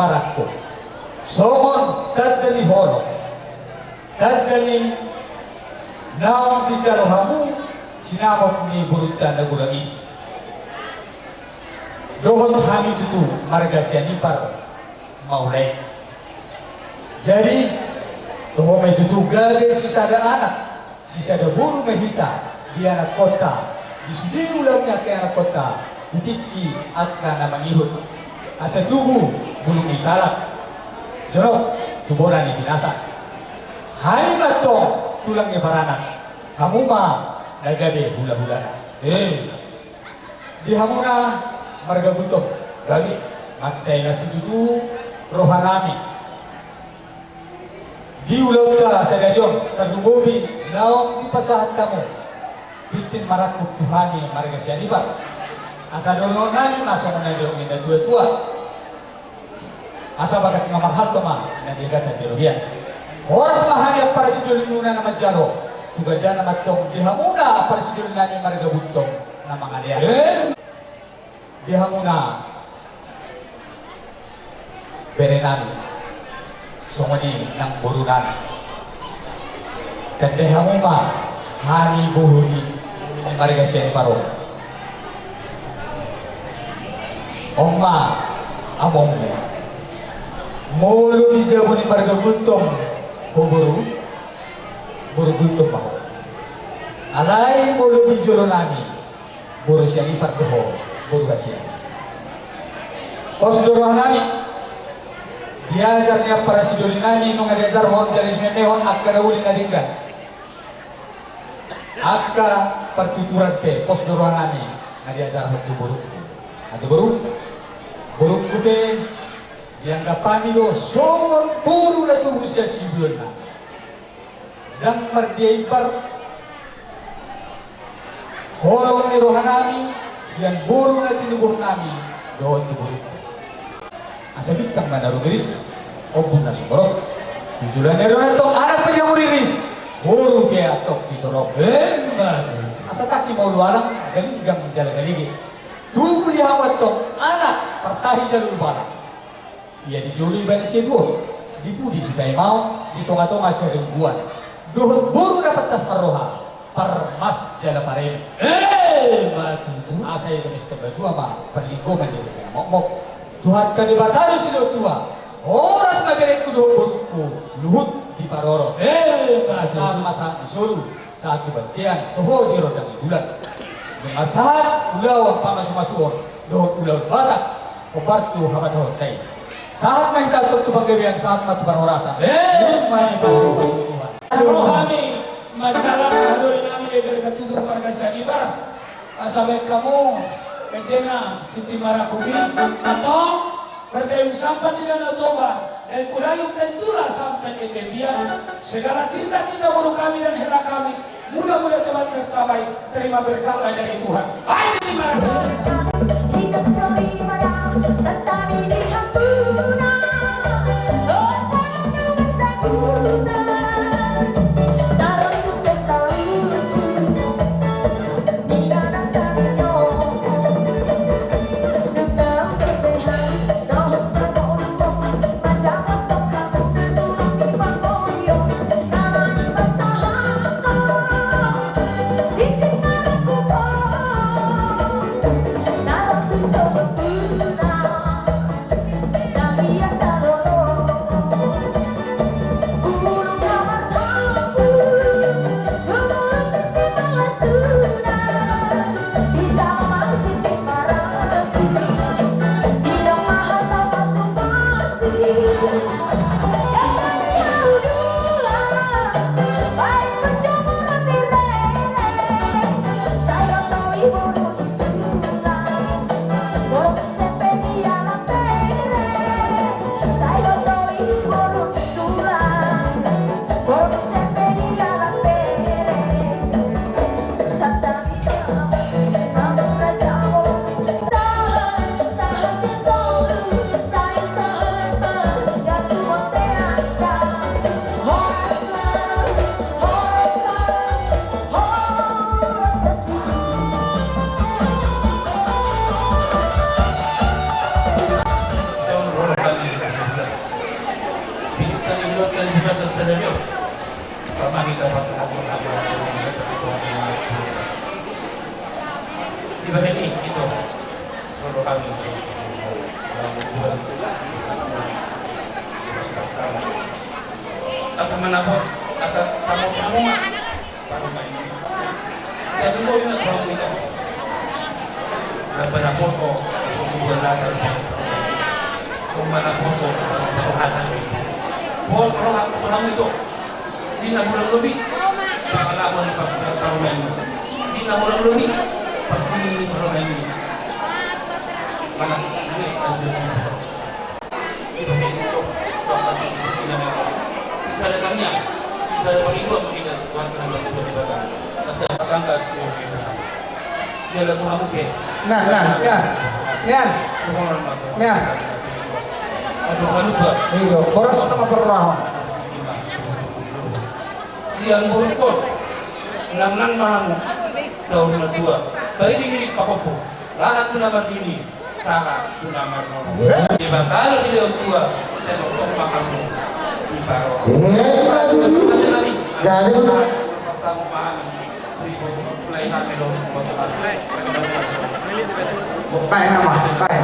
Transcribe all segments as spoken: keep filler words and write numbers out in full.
Marangkup songon tanda ni holong, tanda ni naung dijalo hamu sinamot ni borunta na godang i. Dohot hami tutu marga Sianipar ma ulaon. Jadi toho ma i tutu gabe sisada anak, sisada boru ma hita di anakkonta, di sude ulaon ni angka anakkonta, di tingki angka na mangihut. Asa tubu bulung ni salak, jonok tu bona ni pinasa. Hami ma antong tulang ni paranak, hamu ma na gabe hulahulana. Eh. Di hamuna marga Gultom, gabe mansai na situtu rohanami. Di ulaonta sadari on tarlumobi naung dipasahat hamu tintin marangkup tu hami marga Sianipar. Asa dohononnami ma songon na nidok ni natuatua. Asa bagas na marhalto ma na di agatan di robean. Horas ma hami ampara sidolinmuna na manjalo, tu gandana ma antong di hamuna ampara sidolinami marga Gultom na mangalean. Di hamuna berenami, songon i nang borunami. Tandai hamu ma hami boru ni marga Sianipar on. On ma amongmu. Molo di jabu ni marga Gultom ho boru, boru Gultom ma ho. Alai molo di jolonami, boru Sianipar do ho, boru hasian. Pos do rohanami. Diajar ni ampara sidolinami nunga diajarhon jala dimemehon angka na uli na denggan. Angka partuturan pe pos do rohanami na diajarhon tu borungku. Ate boru, borungku pe dianggap hami do songon boru na tubu sian sibulanna. Ndang mardia imbar holong ni rohanami sian boru na tinubuhonnami dohot tu borungku. Asa bintang ma na rumiris, ombun na sumorop. Tu joloan ni ari on antong anak pe na muriris, boru pe antong ditolong. Emma tutu. Asa tangki ma ulu alang, galinggang jala galige. Tubu di hamu antong anak partahi jala ulubalang. Ia di jolo ibana siaduon, di pudi sipaimaon, di tongatonga siaduon. Dohot boru na pantas parroha, parmas jala pareme. Emma tutu. Asa ia do mestaba tua ma parlinggoman ni bere na mokmok. Tuhanta Debata do silehon tua. Horas ma berengku dohot borungku, luhut diparorot. Emma tutu. Sahat ma sahat ni solu, sahat tu bontean, toho di rondang ni bulan. Nunga sahat ulaon pamasumasuon dohot ulaon Batak, hombar tu habatahonta i. Sahat ma hita antong tu panggabean, sahat ma tu parhorasan. Eh. Ima i pasupasu Tuhan. Rohami manjalang hadolinami di Garega Tudur marga Sianipar. Asa baen hamu endena tintin marangkup i. Antong, mardayung sampan di Danau Toba, Daeng Kudayung, Daeng Tula sampe di Tebian. Segala cita-cita boru kami dan hela kami, mudah-mudahan cepat tercapai. Terima berkatlah dari Tuhan. Baik, terima kasih. Iba sasada do. Pamangi ta pasahat manghabar. Iba heni itu. Kalau kami sih. Asa manapot, asa sama kamu. Tapi mau ingat kamu itu. Berapa poso, bulan latar. Kau mana poso, poso hati. Pos roh aku kamu itu. Di na hurang lobi. Pangalaman parumaen. Di na hurang lobi. Pakuning ni parumaen. Mana? Ini aja. Nah, nah, nah. Nah. Nah. Iyo, horas nama perlahan. Sian borungkon, nang nang mahamu, saur matua, bairing iring pahompu, sahat tu na marnini. Sahat tu na marnono. Debata do dilehon tua, tongtong ma hamu diparo. Gabe. Bae nama, bae.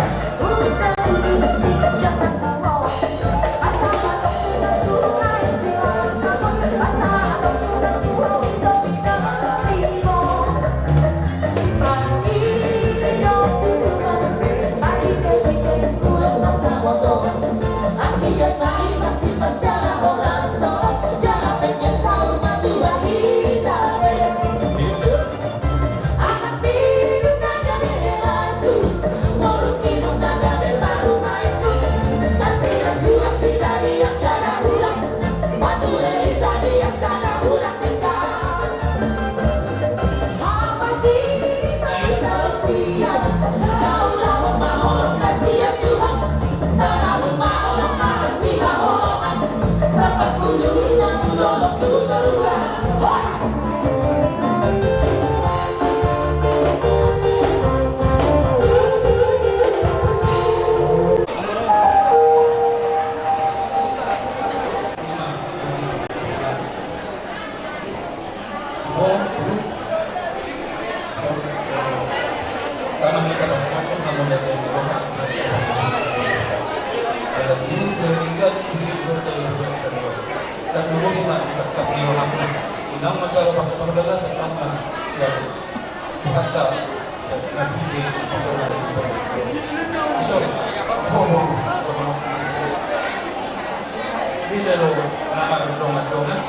Beda do na mardongan-dongan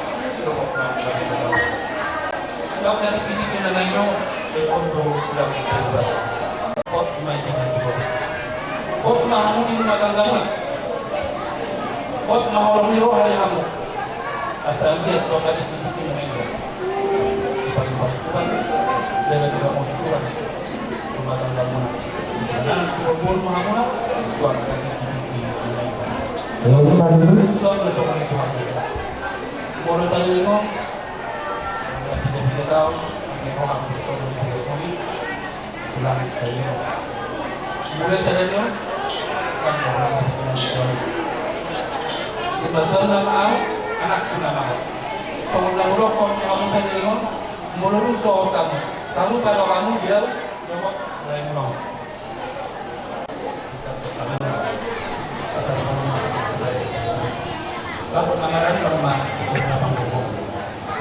dohot na mardongan-dongan. Ndang na dipilihkon na naeng do, eh, on do ulang berubah. Hot ma i dengan dua. Hot ma hamu di rumah tanggamuna. Hot ma holong ni roha di hamu. Asa anggiat hot na dipilihkon na naeng do. Dipasupasu Tuhan, jaga di hamu di Tuhan. Rumah tanggamuna. Nang boru-boru ma hamuna, Tuhan akan dididik. Songon i Tuhan. Boru salelengon, pita-pita taon, masih roha, masih roha, masih roha. Ulang saja. Mulai saja nih, kan orang masih roha. Sebetulna nama au, anakku nama au. Songon na hudokkon hamu salelengon, molo dung so hamu, sarupa do hamu di au, dohot lae muna.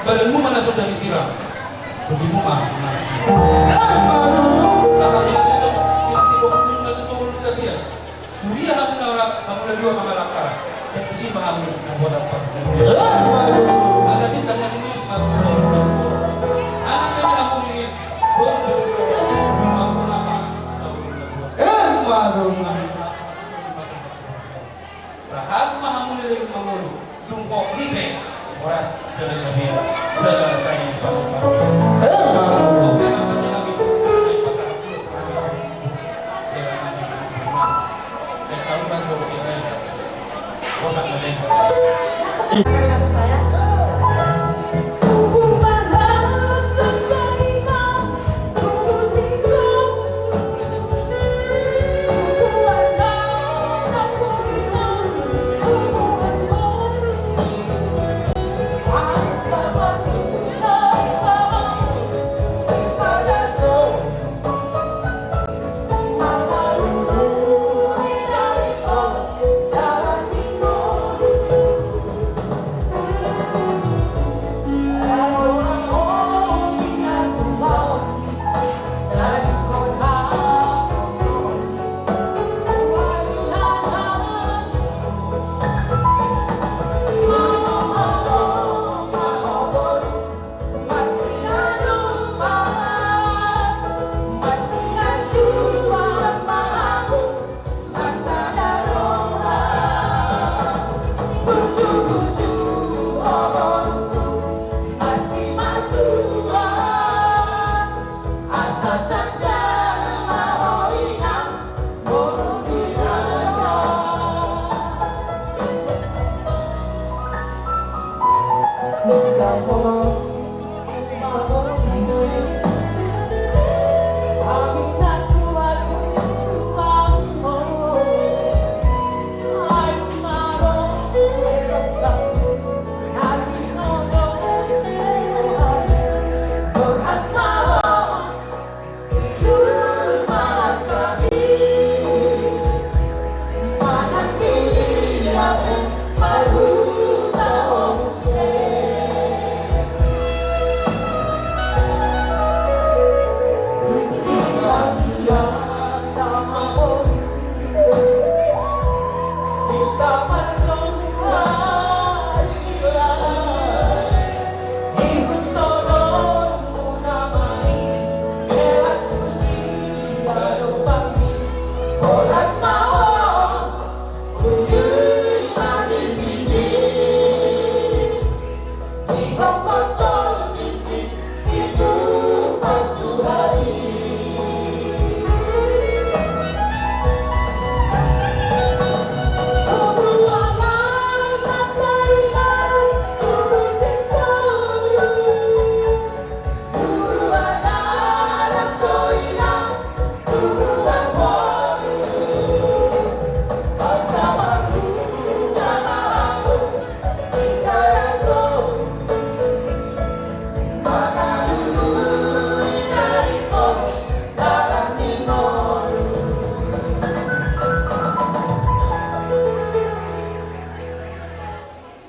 Badanmu ma na so disiram, tubuhmu ma na siram. Asa bilang itu, bilang itu, bilang itu, bilang itu. Turia hamu na ora, hamu na dua mangalangka. Satu si ma hamu na buat apa? Asa bintang na tulis, anak na hamu rilis. Sahat ma hamu leleng mangolu, dung hot nipe, horas jaga gabe, jaga sae pasu-pasu. Oke, namanya kami, pasahat terus.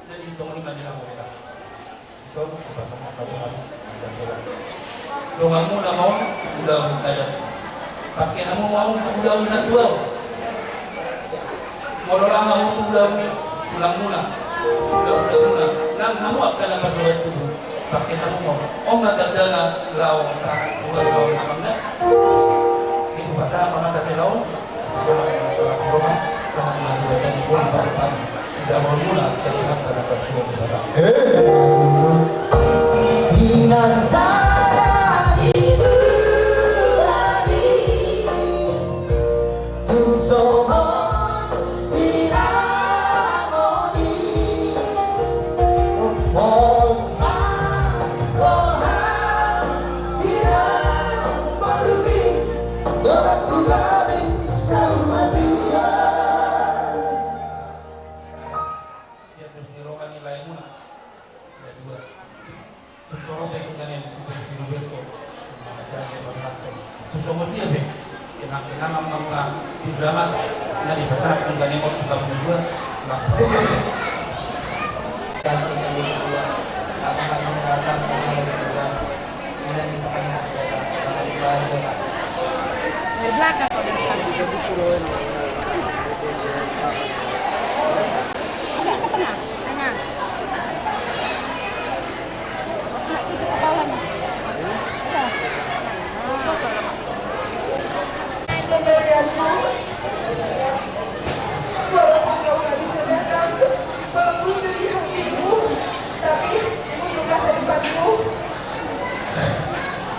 Jadi songon i ma di hamu, eda. Dison, dipasahat ma tu hamu. Donganmuna ma on, ulaon na adat. Pangke hamu ma on, ulaon na tuaon. Molo laho hamu tu ulaon ni tulangmuna, ulaon ni tulangmuna, nang hamu angka na pardongan tubu. Pangke hamu ma on. On ma tandana laho sahat tu ulaon na adat. Dipasahat ma on, tandana laho. Sian dos ni roha ni laemuna. Tung so ro pe tu na nian si Roberto. Tung songon dia pe. Kenang-kenangan amang na si Brahma. Na dipasahat tu na nian on tu kampung dua. Mas. Dari belakang kau dari belakang. Agak ke tengah, tengah. Agak ke bawah ni. Udah. Pemberianmu, walaupun kau tak bisa datang, walaupun sedih hatimu, tapi untuklah ke depanmu.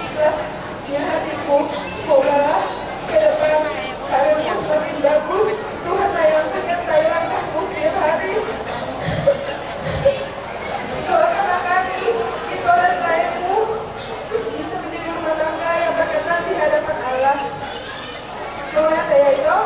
Ikhlasnya hatiku, semogalah ke depan karirmu semakin bagus. Tuhanlah yang menyertai langkahmu setiap hari. Doakanlah kami, Ito dan lainmu, bisa menjadi rumah tangga yang berkenan di hadapan Allah. Doa ya, Ito.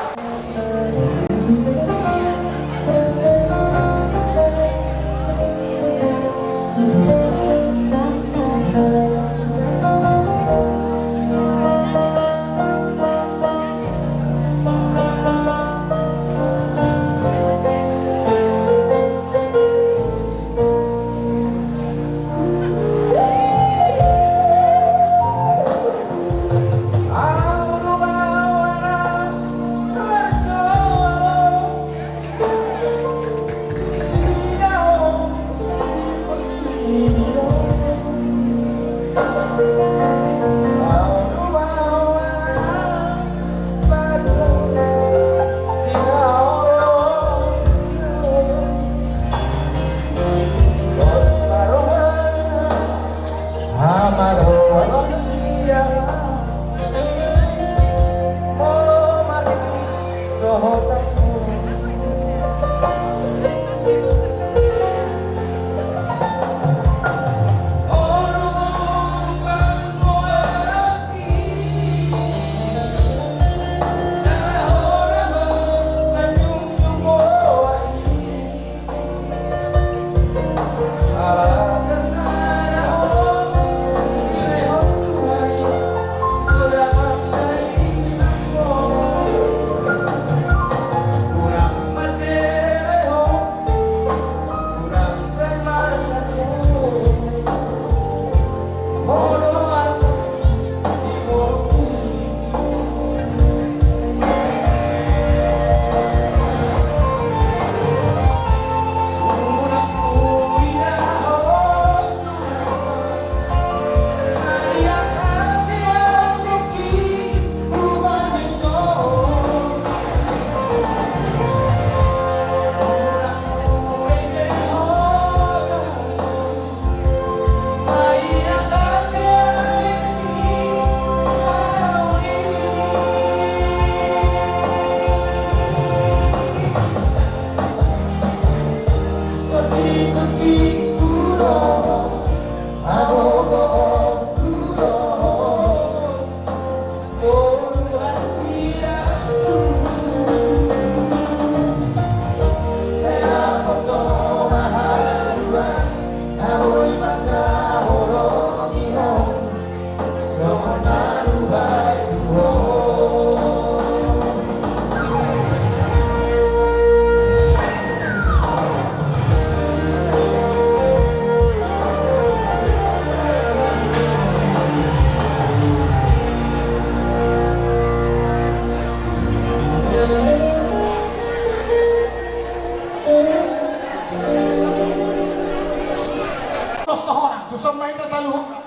Dos tu hona. Tuson ma hita saluhutna.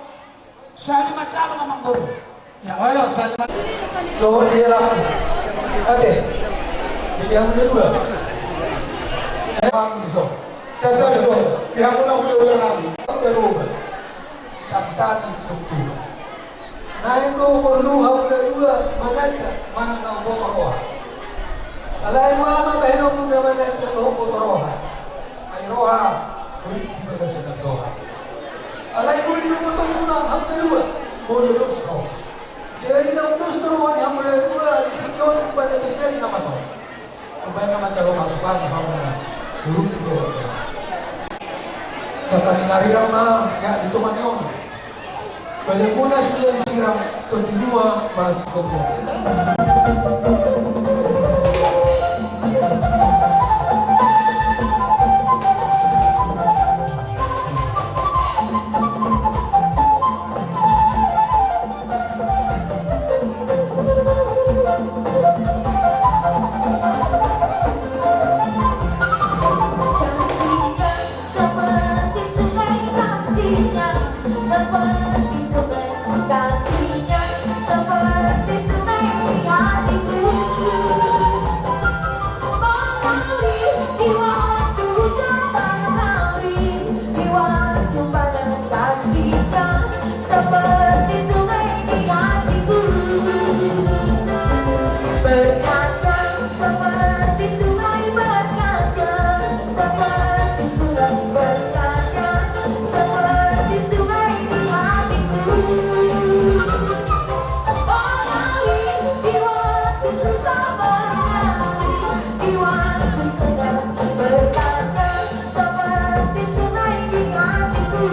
Sahali manjalo ma amangboru. Ya, olo, sahali ma-, dohot dia lah. Oke. Jadi yang kedua. Emang bisa. Satu, dua. Yang kedua, kedua, kedua. Sitangkitangki dokter. Naeng do porlu hamu na dua mananda manang na umboto roha. Alai molo ma bahenonmuna mananda dohot umboto roha, ai roha boi di bagasan andorang. Alai boi do botoonmuna hamu na dua molo dos roha. Jadi na umdos do roha ni hamu na dua di tingki on umbahen na terjadi na masalah. Umbahen na manjalo pasupasu hamu na dua. Dapat dinarirang ma ya di tonga ni on. Badanmuna sudah disiram, tondimuna masih kopiah. Kasihnya seperti sungai, kasihnya seperti sungai, kasihnya seperti sungai di hatiku. Mengalir di waktu hujan, mengalir di waktu panas, kasihnya seperti sungai di hatiku. Berkatnya seperti sungai, berkatnya seperti sungai, berkatnya seperti sungai di hatiku. Mengalir di waktu susah, mengalir di waktu senang, berkatnya seperti sungai di hatiku.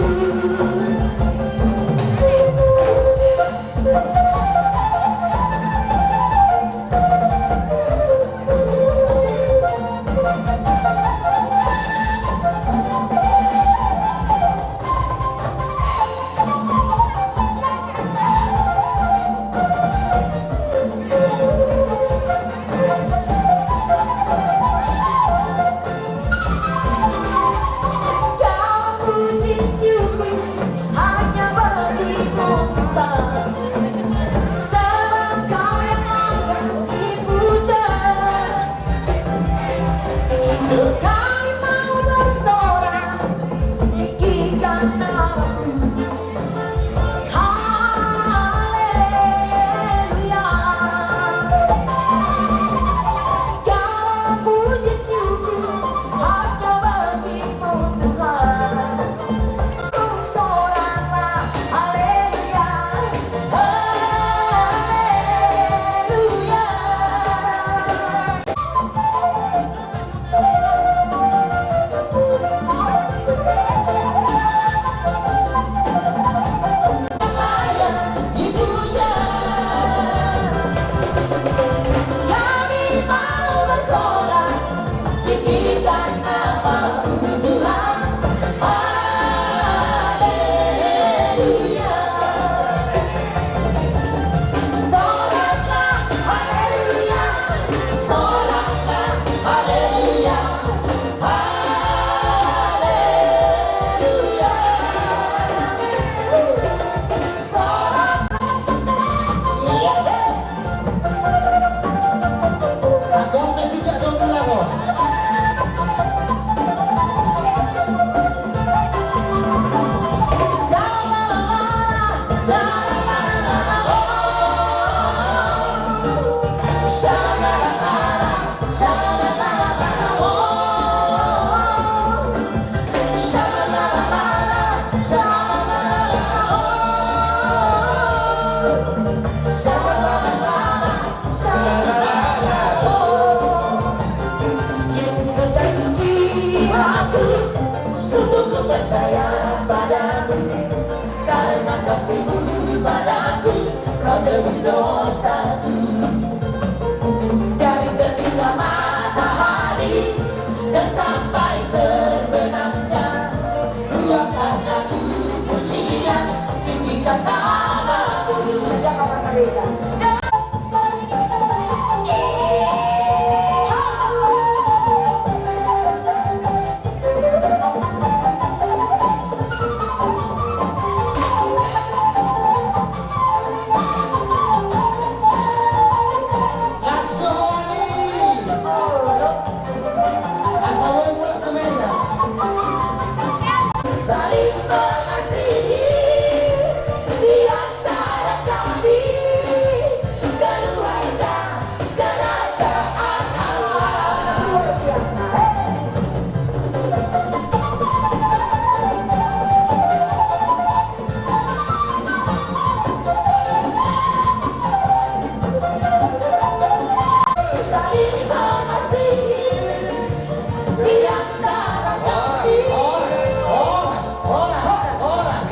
Kasihmu padaku, Kau tebus dosaku. Dari terbitnya matahari dan sampai terbenamnya, luapkan lagu pujian, tinggikan namamu. Ada kapan gereja? Saling mengasihi di antara kami, keluarga kerajaan Allah. Luar biasa, hei. Saling mengasihi di antara kami. Horas, horas, horas, horas.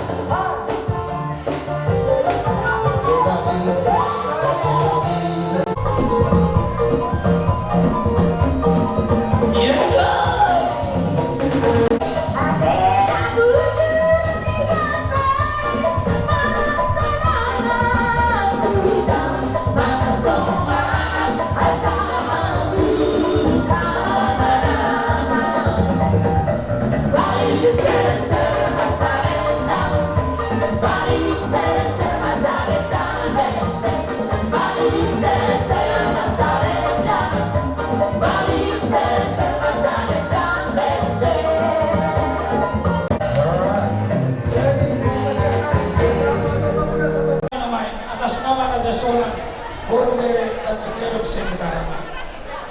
Atas nama Raja Sonang, boru bere Tanjung Priok Seni Utara.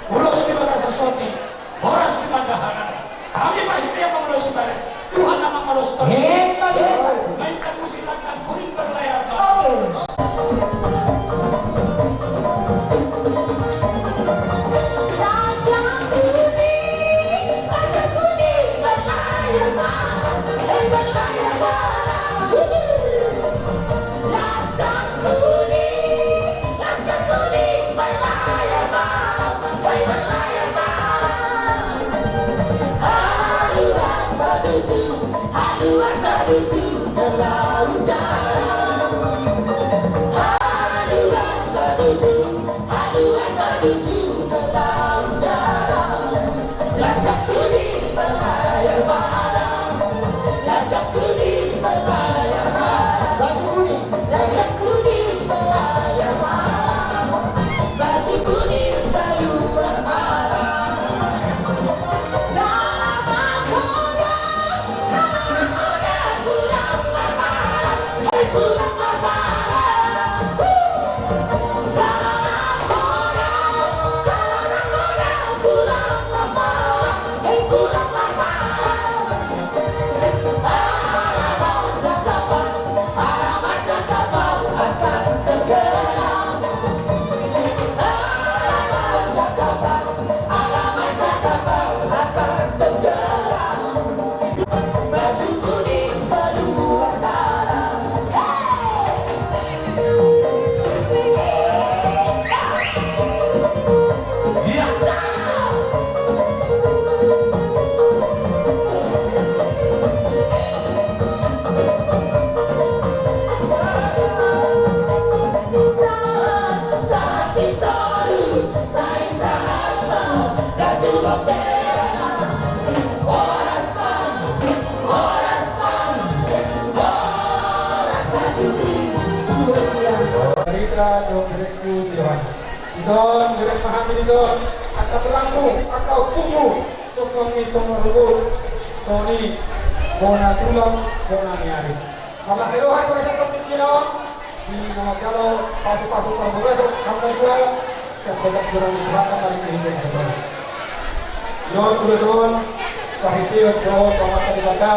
Ulos di bagasan soti, horas di pandahanan. Hami marhite ia mangalosi barang, Tuhan na mangalosi tondim. Hebat, hebat. Mainkan musik Lancang Kuning Berlayar Malam. Oke. Lancang kuning, lancang kuning berlayar malam, eh, berlayar malam. Lancang kuning, lancang kuning berlayar malam, woi berlayar malam. Haluan menuju, haluan menuju ke Laut Jaram. Haluan menuju, haluan menuju ke Laut Jaram. Lancang kuning berlayar malam. Lancang kuning berlayar malam. Baju kuning. Lancang kuning berlayar malam. Baju kuning keluar malam. Dalam mangkoda, dalam mangkoda, pulang malam. Hei, pulang malam. Huh. Baju kuning keluar malam. Hei! Biasa. Sahat, sahat di solu, sai sahat ma, datu botera. Horas ma, horas ma, horas ma tutu. Luar biasa. Barita dohot berengku si Yohan. Dison, bereng ma hami dison. Angka tulangmu, angka ompumu. Songon i tong marhobas. Songon i bona tulang, bona ni ari. Marlas ni roha di bagasan partingkian on. Di na manjalo pasupasu parbagason, angka dua. Siap bagasan jurang di Tuhanta paling tinggi. Jor tugas on. Parhitean dohot pamata di bata.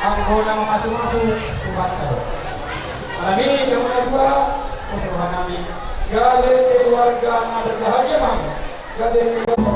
Anggo na mamasumasu Tuhanta do. Alani i angka dua. Pos roha nami. Gabe keluarga na berbahagia ma. Gabe keluarga.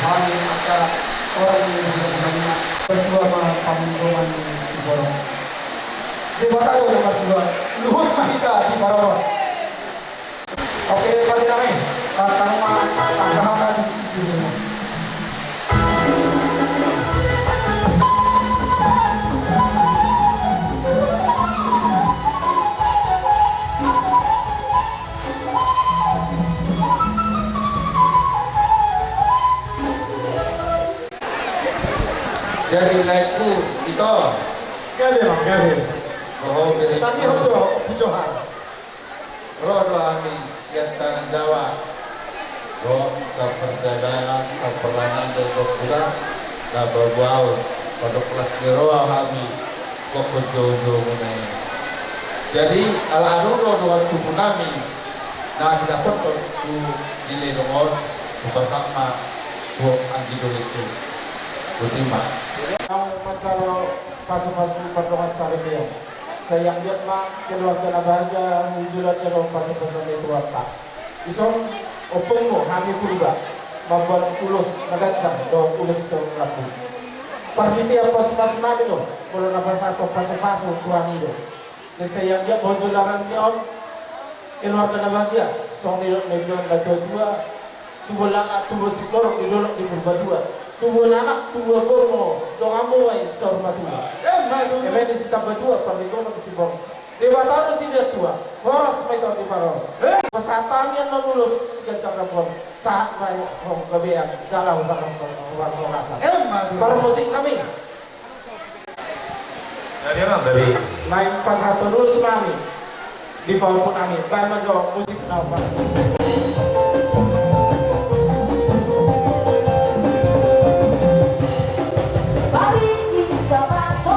Hami angka orang ni Bulu Bulu Lima, berdua ma pamindoman ni Siborok. Debata do na martua, luhut ma hita di parorot. Oke, padi nami, tangkas ma, tangkas ma. Jadi laengku, ito. Gabe, Bang, gabe. Oho, jadi. Tadi ho jo, pujohan. Ro do hami sian Tanah Jawa. Ro, saperdagangan, saperlanan, dan berkurang. Na babuau, pada kelas di ro hami. Kok jojo menai. Jadi, ala anu do dohot tubu nami. Na didapothon tu diledong on, tu pasahat ma, tu anggi do itu. Botima. Naung manjalo pasu-pasu pardongan saripeon. Sai anggiat ma keluarga na bahagia, hujulak jalo pasu-pasu ni Tuhanta. Dison, ompungmu hami Purba, mambuat ulos na ganjang, dohot ulos na rambu. Parhitean pasu-pasu nami do, molo na pasahathon pasu-pasu tu hami do. Jadi sai anggiat ma hujulak ni on, keluarga na bahagia, songon nidok ni natua-tua, tubuan laklak, tubuan singkoru, di dolok ni Purbatua. Tubuan anak, tubuan boru, donganmu ma i saur matua. Emma tutu. Eme ni Sitambatua, parlinggoman ni Siborok. Debata do sidatua, horas ma ito di parorot. Eh. Pasahat hami annon ulos, ganjang rambu on, sahat ma i ho gabean, jala huparhorasan, huparhorasan. Emma tutu. Parmusik nami. Dari mana? Dari. Naeng pasahathon ulos ma hami di pahompu nami, baen ma jo musik na opat. Paringgi sabato.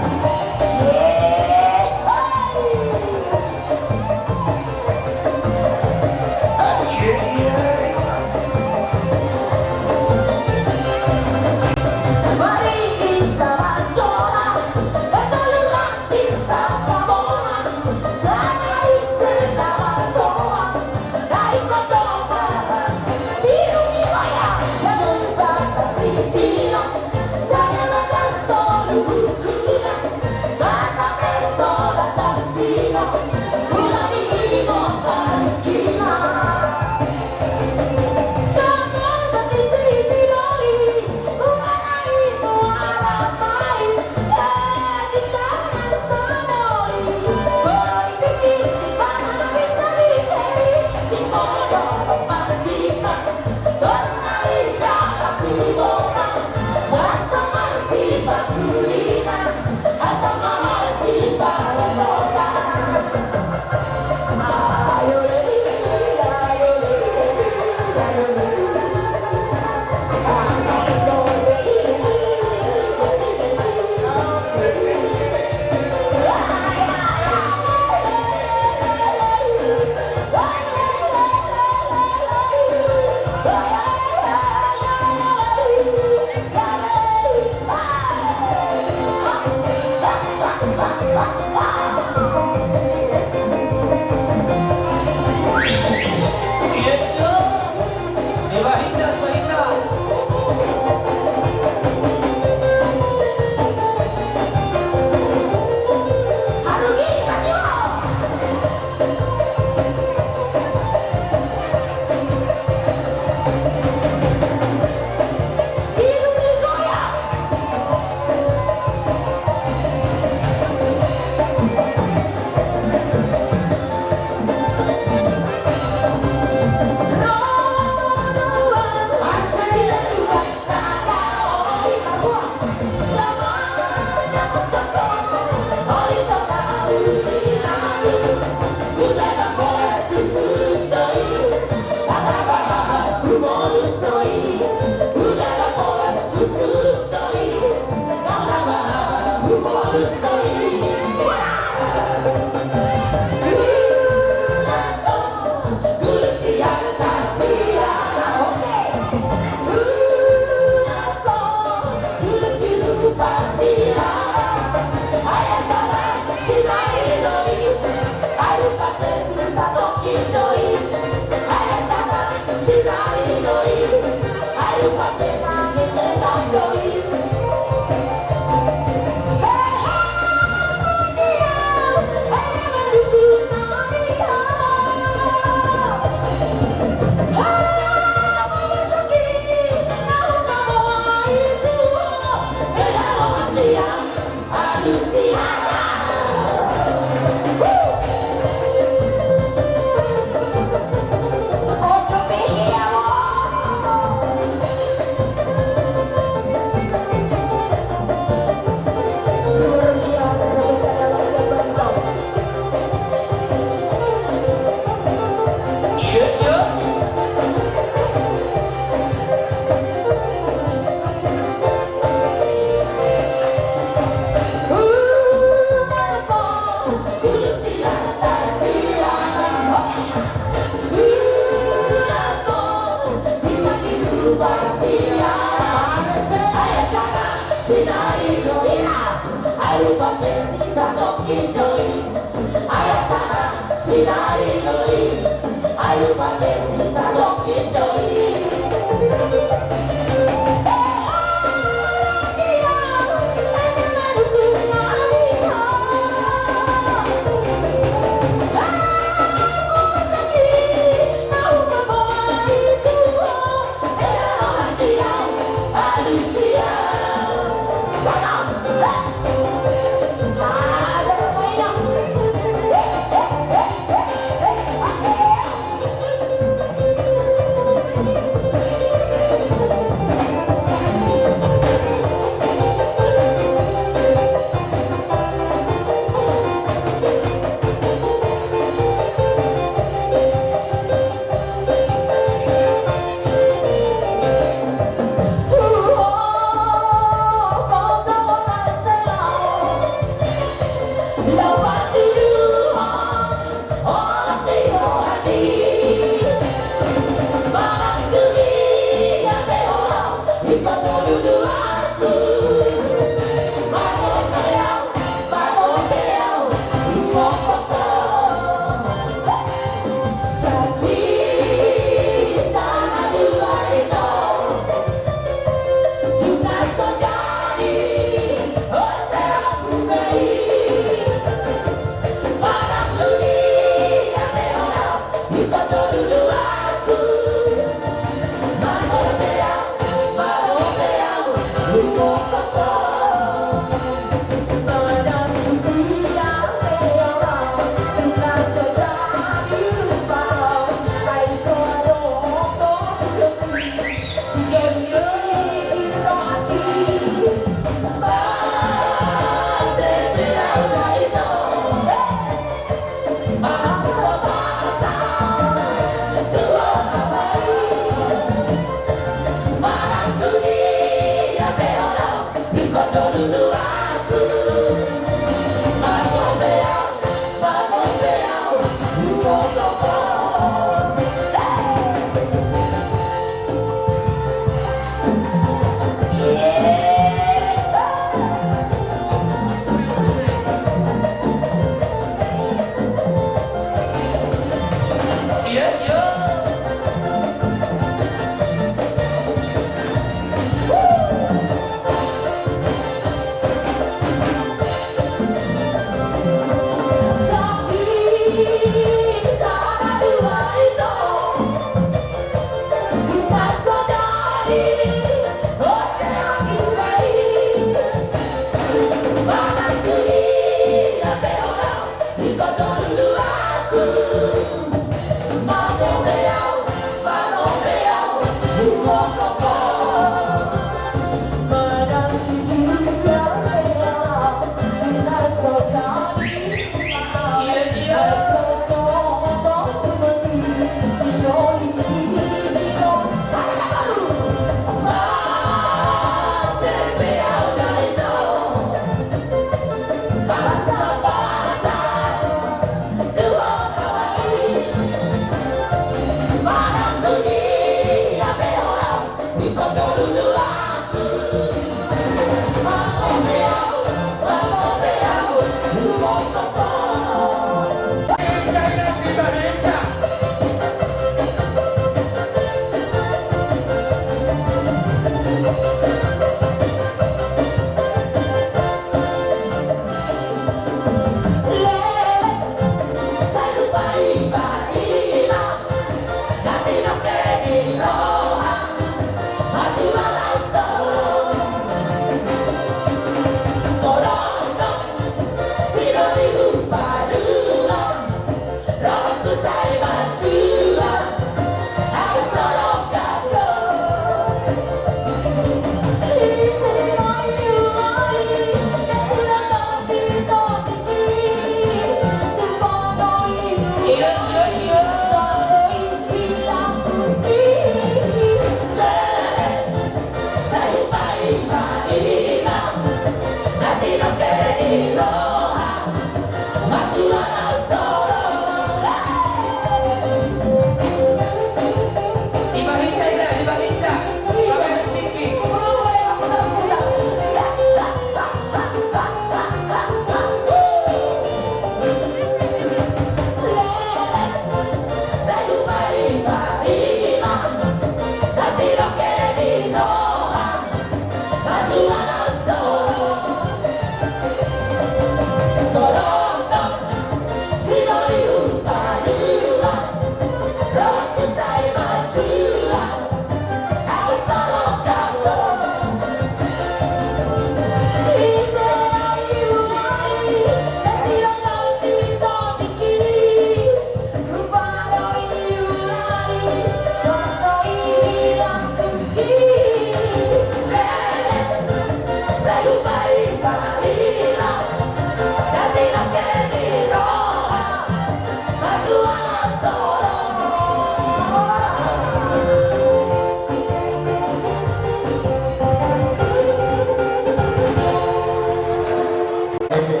Eme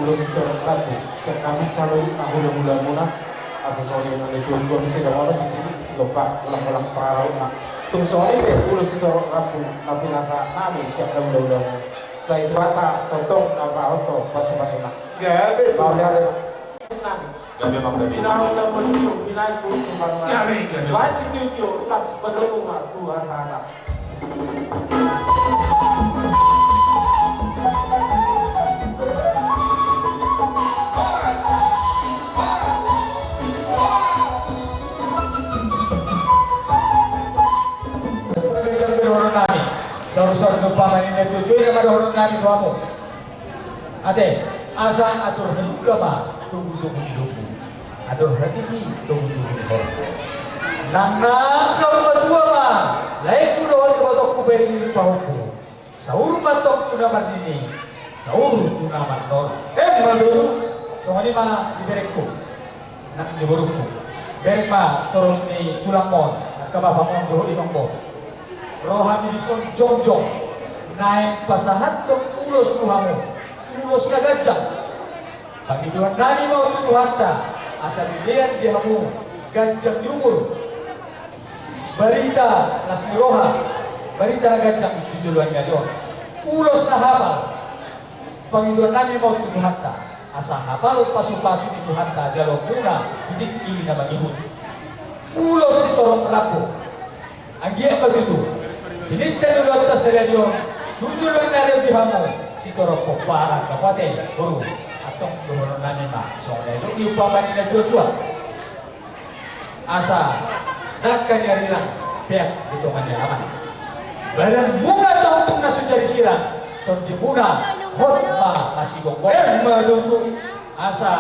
ulos sitorop rambu sian hami saluhut na hulahulamuna. Asa songon i ma na tuatua, sidohonon sendiri sigompa, holang-holang pararautna. Tung songon i pe ulos sitorop rambu na pinasahat nami sian hulahulamuna. Sai Tuhanta tongtong na pahothon pasupasuna. Gabe. Mauliate. Gabe, Bang, gabe. Binahen na molo binahen tu Tuhan. Gabe, gabe. Basi tio-tio las palomo ma tu hasahatan. Saur-saur tu paman inda tu jui nama dohonon nami tu hamu. Ate, asa atur halumpang ma togu-togu ni lombu, atur hatiti togu-togu ni horbo. Nang nang saur matua ma laengku dohot ibotongku, bereng ni rupa horbo. Saur ma tong tu na marnini, saur tu na marnono. Emma tutu. Songon i ma di berengku. Nang di borungku. Bereng ma torop ni tulangmon, angka bapamon dohot inongmon. Ro hami dison jongjong naeng pasahathon ulos tu hamu, ulos na ganjang. Pangidoan nami ma on tu Tuhanta asa dilean di hamu ganjang ni umur, barita las ni roha, barita na ganjang tu joloan ni ari on. Ulos na hapal. Pangidoan nami ma on tu Tuhanta asa hapal pasupasu ni Tuhanta jaloonmuna tu tingki na mangihut. Ulos sitorop rambu. Anggiat ma tutu pininta ni ulaonta sadari on tu joloan ni ari on di hamu sitorop pomparan, angka pate boru. Antong dohonon nami ma songon na nidok ni umpama ni na tuatua. Asa dangka ni arirang, peak di tonga ni alaman. Badanmuna tongtong na so jadi sirang, tondimuna hot ma masigomgoman. Emma tutu. Asa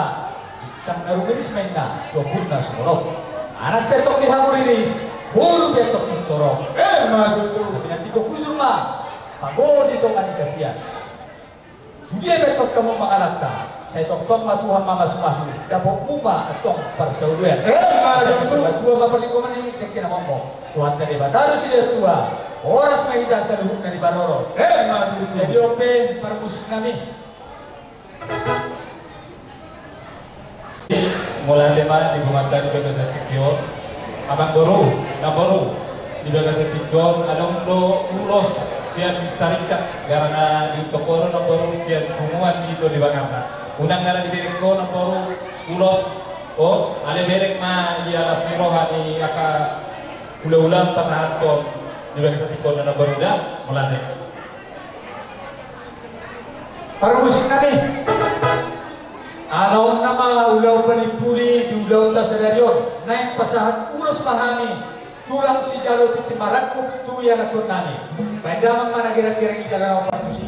bintang na rumiris ma inna tu ombun na sumorop. Anak pe antong di hamu riris, boru pe antong torop. Emma tutu. Asa pinantikhon hujur ma pago di tonga ni tapian. Tu dia pe antong hamu mangalangka, sai tongtong ma Tuhan mamasumasu, dapotmu ma antong parsaulian. Emma tutu. Sai matua ma parlinggoman ni dengke na momo. Tuhanta Debata do silehon tua, horas ma hita saluhutna diparorot. Emma tutu. Jadi on pe parmusik nami. Mauliate ma di Tuhanta di bagasan tingki on. Amangboru, namboru, di bagasan tingki on adong do ulos sian Saringkat, goarna di toko do namboru sian punguan ni Ito Debangarna. Unang nunga dibereng ho namboru ulos on, alai bereng ma di las ni roha ni angka hulahula pasahathon di bagasan tingki on namboru da, mauliate. Parmusik nami. Ala on nama ulaon panimpuli di ulaonta sadari on, naeng pasahat ulos ma hami, tulang sijalo tintin marangkup tu ianakhon nami. Baen damang ma na gerang-gerang i jala na ompat tusi.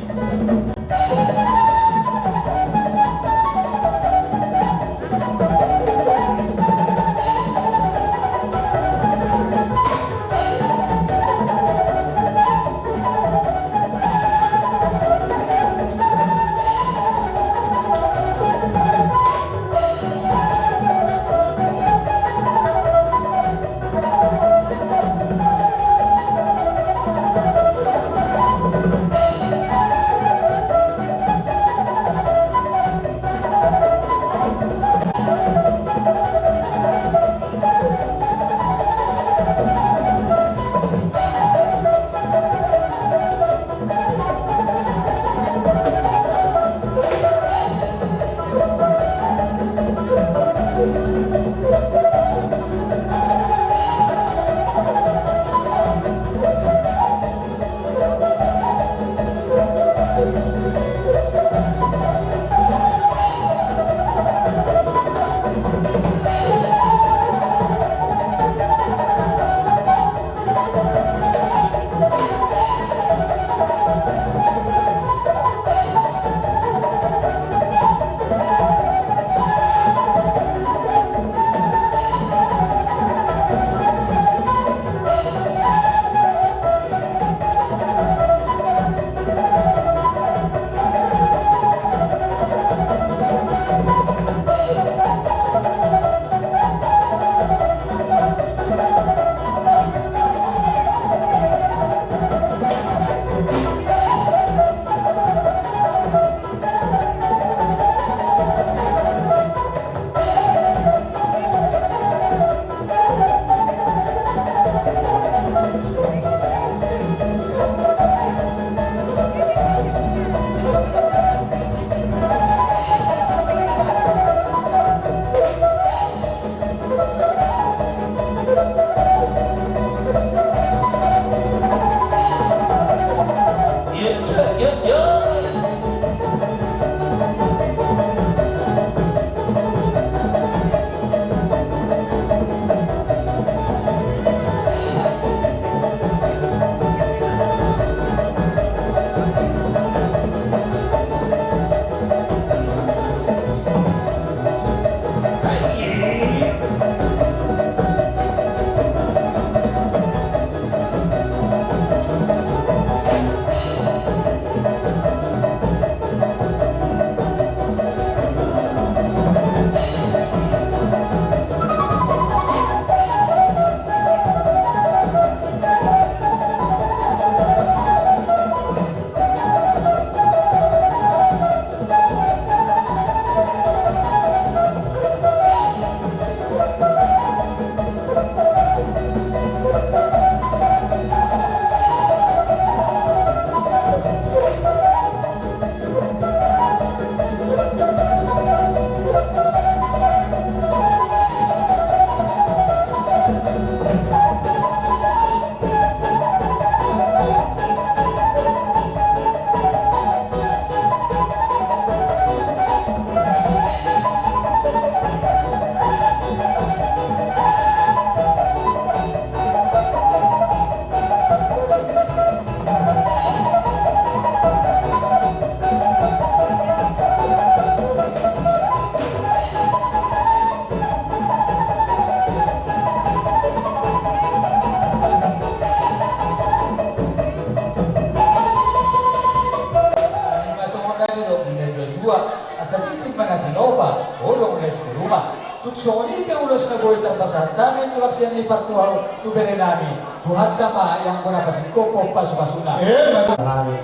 Asa tintin ma na tinopa, godang na sitoruma. Tung songon i pe ulos na boi tarpasahat hami tulang sian i partuhau tu bere nami. Tuhanta ma i anggo na pasingkop pasupasu na. Eh, mantap. Nami.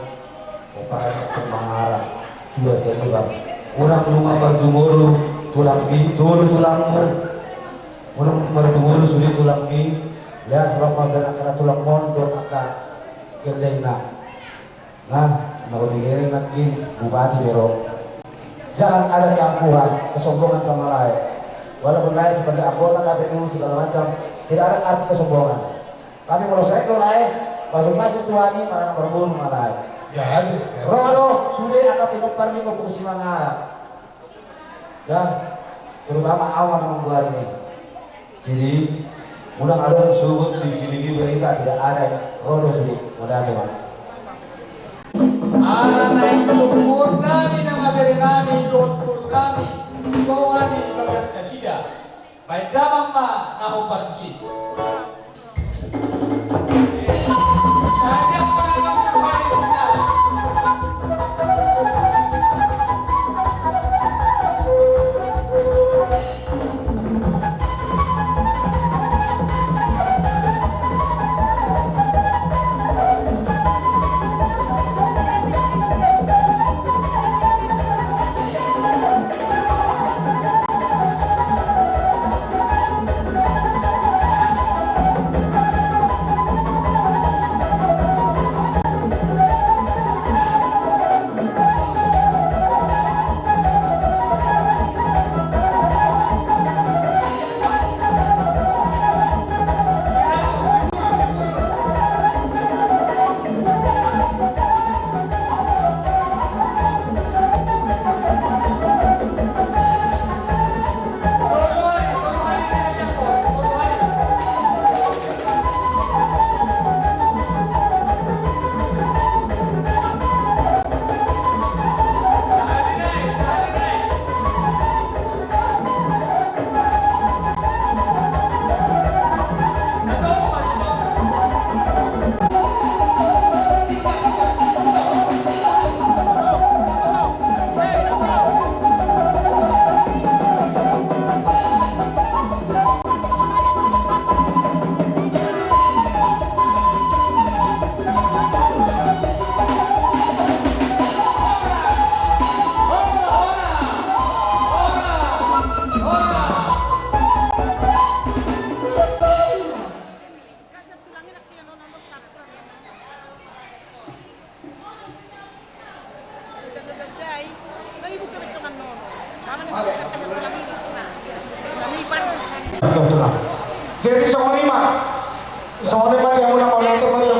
Opa, mangarap. Dua sian iba. Unang nunga marjumolo tulangmi, tolu tulangmu. Unang marjumolo sude tulangmi. Lea sebab mabiar angka na tulangmon dohot angka gellengna. Nah, na uli gere nangkin bupati bero. Jangan ada keangkuhan, kesombongan sama lae. Walaupun lae sebagai anggota K P U segala macam, tidak ada arti kesombongan. Tapi molo sering lo lae, masuk-masuk Tuhan ini malah nomor burung malah. Ya, ada. Ro do, sude angka pinompar ni Ompu Simangarap. Ya, terutama awan yang membuat ini. Jadi, unang adong subut di bigi-bigi berita tidak ada ro do sude. Modal coba. Ala na i tu nami na mabere nami dohot boru nami, songon i bagas nasida. Baen damang ma na hombar tusi. Jadi songon i ma. Songon i ma dia mula mula itu ma dia